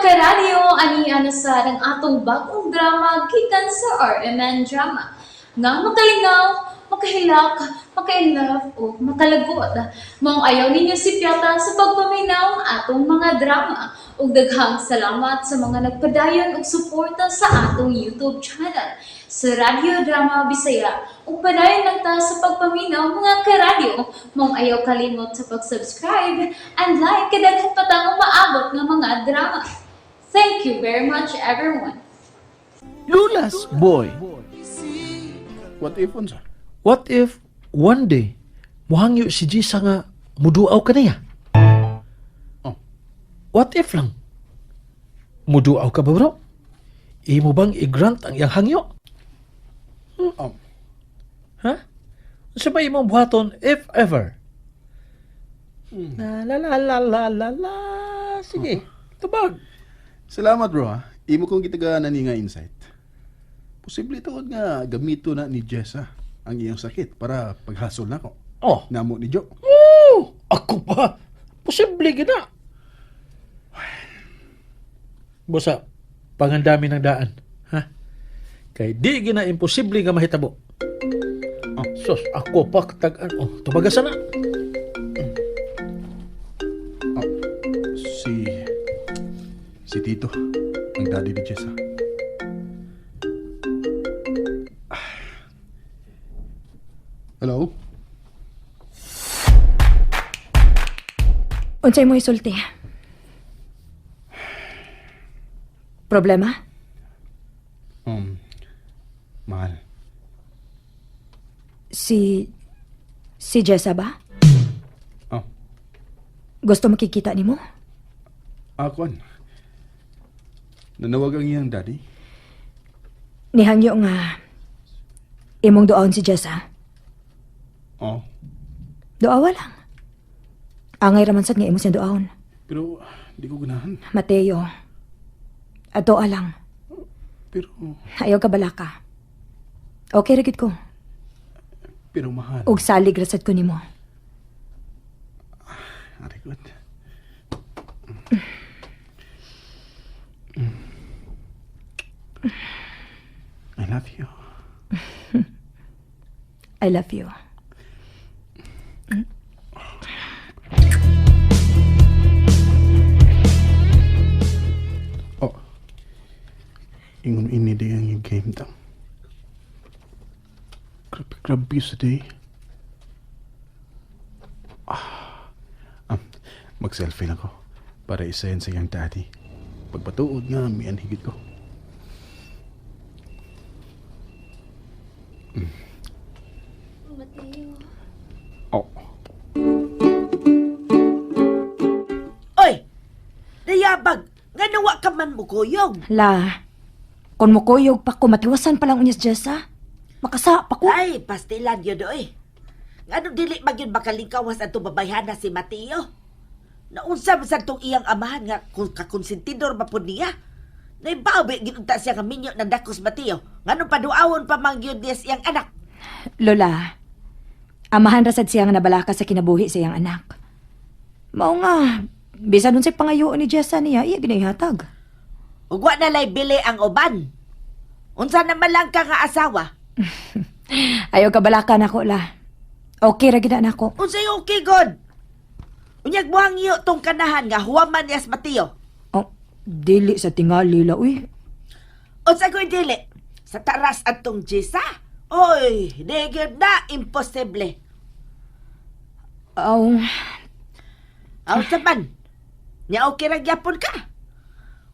Karadyo, ani na sa ang atong bagong drama gikan sa RMN Drama. Nga makalingaw, makahilak, makainlove o makalagot. Maong ayaw ninyo si Piata sa pagpaminaw ang atong mga drama. Ug daghang salamat sa mga nagpadayon og suporta sa atong YouTube channel sa Radyo Drama Bisaya. Ug padayon lang ta sa pagpaminaw, mga karadyo. Maong ayaw kalimot sa pag-subscribe and like kay daghan pa tang umaabot nga mga drama. Thank you very much, everyone. Lulas boy. What if unsa? What if one day muhangyo si Jisa nga muduaw ka niya? Oh. What if lang? Muduaw ka ba, bro? Imo bang i-grant ang iyang hangyo? Oh. Ha? Unsa ba imong buhaton if ever? La la la la la la la. Sige, tubag. Salamat, bro, ha. Imo kong gitagaan ani nga insight. Posible tuod nga gamito na ni Jessa ang iyang sakit para paghasol nako. Oh. Namo ni Joe. Oh, ako pa. Posible gina. Busa, pangandami ng daan. Ha? Kay di gina imposible nga mahitabo. Oh. Sus, ako pa tag-an. Oh, tubagasan na. Oh, si Tito, ang daddy ni Jessa. Ah. Hello? Unsay mo isulti? Problema? Mahal. Si Jessa ba? Oh, Gusto makikita nimo? Akon. Nanawag ang iyang daddy. Nihangyo nga imong duaon si Jessa. Oh, Duawa lang. Angay raman sad nga imo siyang duaon. Pero di ko ganahan. Mateo. Ato lang. Pero, Ayaw ka balaka. Okay ra gid ko. Pero mahal. Og salig ra sad ko nimo. Very good. I love you. I love you. Oh. Ingon ini di ang yung game tang. Grabe, grabe sa day. Ah. Mag-selfie lang ko. Para isend sa iyang daddy. Pagpatuod nga, mian higit ko. Mateo. Oh. Oy! Dayabag! Nga nawa ka man mo kuyog. La. Kung mukuyog pa ko, matiwasan pa lang unya si Jessa. Makasa pa ko. Ay, pastilan yun oy. Ngano dili man yun makalingkawas atong babayhana si Mateo? Naunsa man sa tong iyang amahan nga kung kakonsentidor ba pud niya? Naibawi ginunta siya nga minyo ng dakos Mateo. Ngano paduawon pa man gyud niya sa iyang anak? Lola, amahan ra sad siya nga nabalaka sa kinabuhi sa iyang anak. Mao nga, bisan unsay pangayoon ni Jessa niya, iya ginaihatag. Ug wa na lay bili ang uban. Unsa naman lang ka nga asawa? Ayaw ka balaka nako, la. Okay ra gid na nako. Unsay okay god? Unyag buhang iyo tong kanahan nga huwaman niya si Mateo. Oh, dili sa tingali, la, uy. Unsa ko'y dili? Sa taras atong Jessa? Oy, di gyud na imposible. Aw, Aw sa man. Nya okay ra gyapon ka.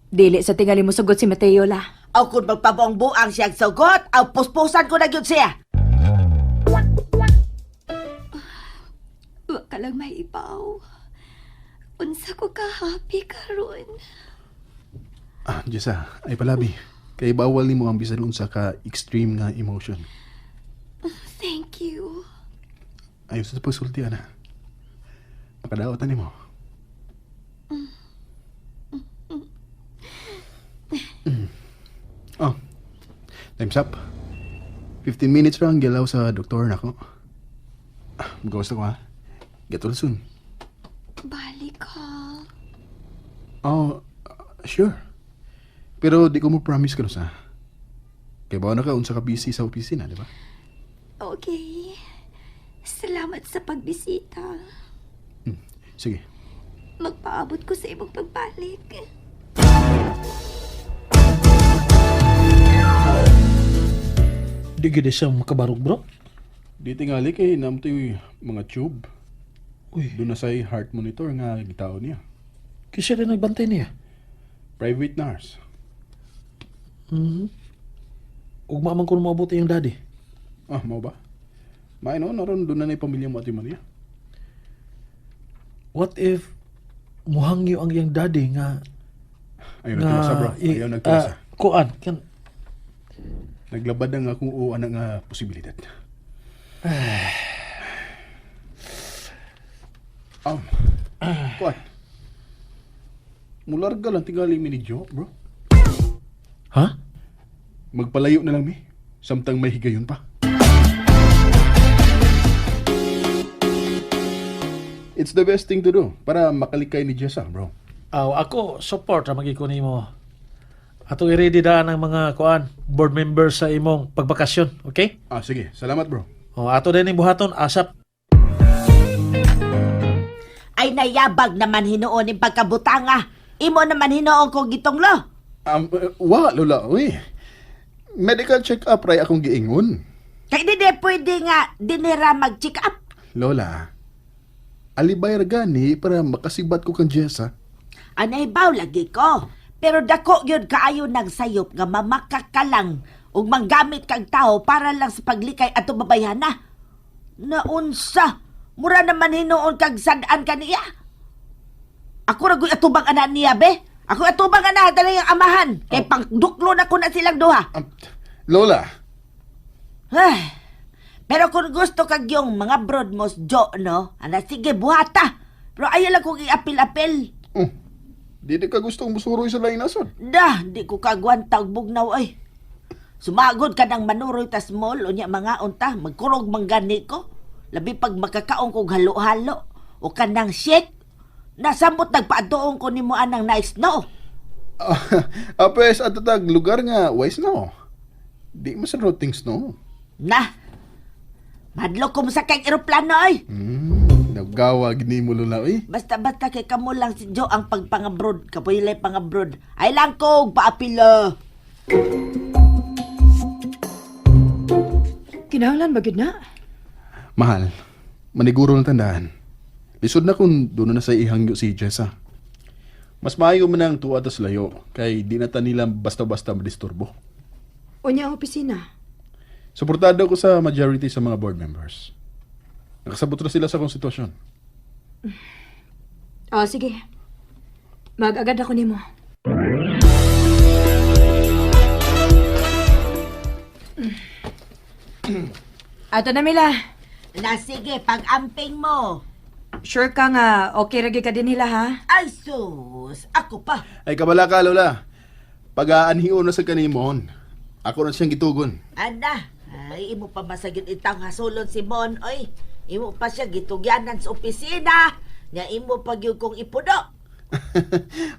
Dili sa tingali mo sugot si Mateo, la. Aw kung magpabuang-buang siya ang sugot, aw puspusan ko na gyud siya. Wa ka lang maibaw. Unsa ko ka happy karon. Ah, Jessa, ay palabi. Kay bawal nimo ang bisan unsa ka extreme nga emotion. Thank you. Ayaw sa pagsulti, ana. Makadaot na nimo. Oh, time's up. 15 minutes lang gilaw sa doktor nako. Ah, Gawas na ko ha. Get well soon. Balik ka. Oh, Sure. Pero di ko mo promise karon sa. Kay bawa na ka unsa ka busy sa opisina, di ba? Okay. Salamat sa pagbisita. Sige. Magpaabot ko sa imong pagbalik. Di gid siya makabarog, bro. Di tingali kay namtoy mga tube. Uy. Doon na say heart monitor nga gitao niya. Kasi rin nagbantay niya. Private nurse. Ugma man ko maabot iyang daddy. Ah, mao ba? Maino na ron doon na na pamilya mo, Ate Maria. What if muhangyo ang iyang daddy nga Ayaw nagtulasa, bro. Ayaw nagtulasa. Kuan kan Naglabad na nga kung oo ana nga posibilidad. Kuan. Mularga lang tingali mi ni Joe, bro. Ha? Magpalayo na lang mi. Samtang may higayon pa. It's the best thing to do para makalikay ni Jessa, bro. Aw, ako support ra magi ko nimo. Atong i-ready daan ang mga kuan board members sa imong pagbakasyon, okay? Ah, sige. Salamat, bro. O ato din ning buhaton asap. Ay nayabag naman hinuon ning pagkabutanga. Imo naman hinuon ko gitonglo. Wa, Lola. Uy. Medical check-up ray akong giingon. Kay di di pwede nga dinira mag-check up. Lola, alibay ra gani para makasibat ko kang Jessa. Anay baw lagi ko. Pero dako yun kaayo ng sayop nga mamaka ka lang ug manggamit kag tao para lang sa paglikay ato babayhana. Naunsa, mura naman hinuon kag sad-an kaniya. Ako ra guy atubang ana niya be. Ako atubang ana dali ang amahan kay pangduklo na ko na silang duha. Lola, Ay, pero kung gusto kag yung mga broad mos jo no, ana sige buhata. Pero ayaw lang kong iapil-apil. oh, di di ka gustong musuroy sa laing nason. Da, di ko kagwanta og bugnaw ay. Sumagod ka ng manuroy tas mall, unya mga unta, magkurog man gani ko. Labi pag makakaon kog halo-halo o kanang shake. Nasamot nagpaadtoon ko nimo anang nice no. Ah, pues, at tag lugar nga, wise na oh. Di mo sa road things no. Na. Madlo ko mo sa kay eroplano ay. Nagawa gini mo Lola, uy. Basta-basta kay kamo lang si Joe ang pagpangabroad, kapoy lay pangabroad. Ay lang ko og paapila. Kinahanglan ba gyud na? Mahal, maniguro ng tandaan. Lisod na kung doon na sa ihangyo si Jessa. Mas maayo man ang tuwa tas layo, kay di na ta nila basta-basta madisturbo. Unya ang opisina. Suportado ko sa majority sa mga board members. Nakasabot na sila sa akong sitwasyon. Oh, sige. Mag-agad ako nimo. Ato na Mila. Na sige, pag-amping mo. Sure ka nga okay ra gyud ka din nila ha? Ay sus, ako pa. Ay, kabala ka, Lola. Pag-aanhiyon na sa kanimon, ako na siyang gitugon. Ana, ay imo pa masagid itang hasulon si Mon, oy. Imo pa siya gitugyanan sa opisina. Nya imo pa gyud kong ipuno.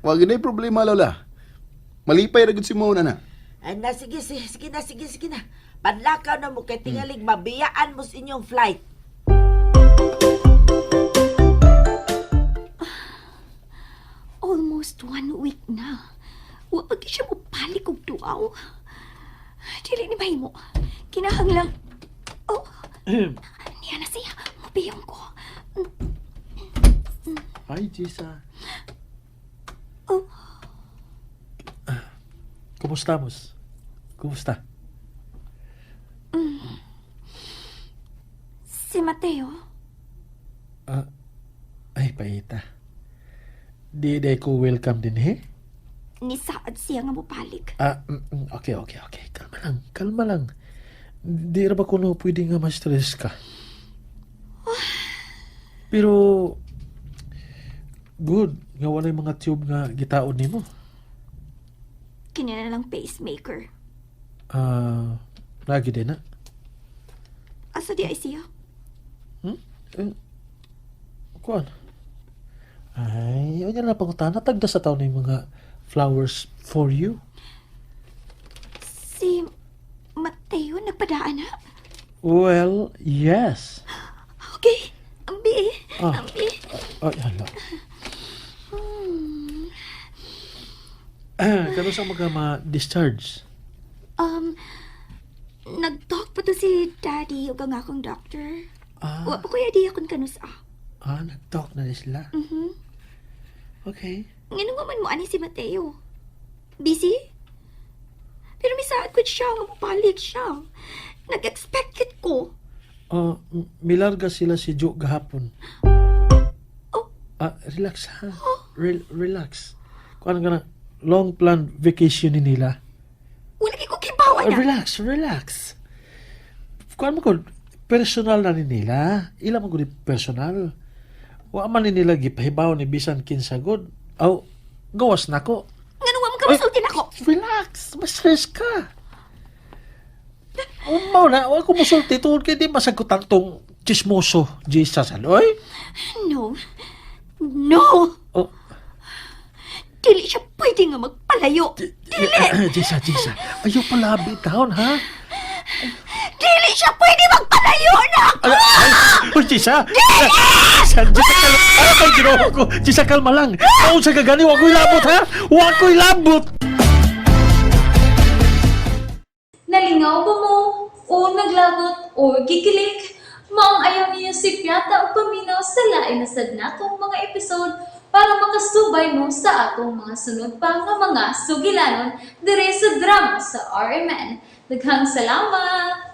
Wag na problema, Lola. Malipay ra gud si Mona na. Ana, sige, sige, sige na, sige, sige na. Panlakaw na mo kay tingalig mabiyaan mo sa inyong flight. Almost one week na. Wa pa gyud siya mobalik og duaw. Dili ni mahimo. Kinahanglang Oh, niya na siya. Mobiyong ko. Hi, Jessa. Oh. Kumusta, mos? Kumusta? Si Mateo. Ah, ay, paita. Di di ko welcome din, he? Nisaad siya nga mobalik. Ah, okay, okay, okay. Kalma lang, kalma lang. Di ra ba kuno pwede nga ma-stress ka? Pero, good. Nga walay mga tube nga gitaon nimo. Kini na lang pacemaker. Ah, lagi din na. Asa di ay siya? Eh, kuan. Ay, ano na pangutana. Tagda sa taon na yung mga flowers for you. Si Mateo nagpadaan na. Well, yes. Okay. Ambi. Ah. Ambi. Ay, hala. Ah, kano sa mga ma-discharge? Nag-talk pa to si Daddy ug ang akong doctor. Ah, Wa pa ko idea kung kanus ah. ah, nag-talk na ni sila. Okay. Ngano nga man mo ani si Mateo? Busy? Pero misaad ko siya nga mobalik siya. Nag-expect kit ko. Oh, milarga sila si Joe gahapon. Oh. Ah, relax ha. Relax. Kung ano ka na, long plan vacation ni nila. Wala kay ko kibawa Ah, na. relax, relax. Kung ano ko, personal na ni nila. Ila man ko ni personal. Wa man ni nila gipahibaw ni bisan kinsagod. Aw, gawas na ko. Ngano nga man ka masulti nako? Relax, ma-stress ka. Umaw na, wa ko musulti tungod kay di masagutan tong chismoso, Jesus, ano, oy? No. No. Oh. Dili siya pwede nga magpalayo. Dili. Jisa, Jisa, ayaw pala taon, ha? Dili siya pwede magpalayo na. Ay, ay, uy, Jisa! Jisa, Jisa, kalma. Ano kang ginawa ko? Jisa, kalma lang. Taon sa gagani, wa ko'y labot, ha? Wa ko'y labot! Nalingaw ba mo? O naglagot o gikilig? Maong ayaw niyo si Piata o paminaw sa lain na sad natong mga episode para makasubay mo sa atong mga sunod pa nga mga sugilanon dire sa drama sa RMN. Daghang salamat!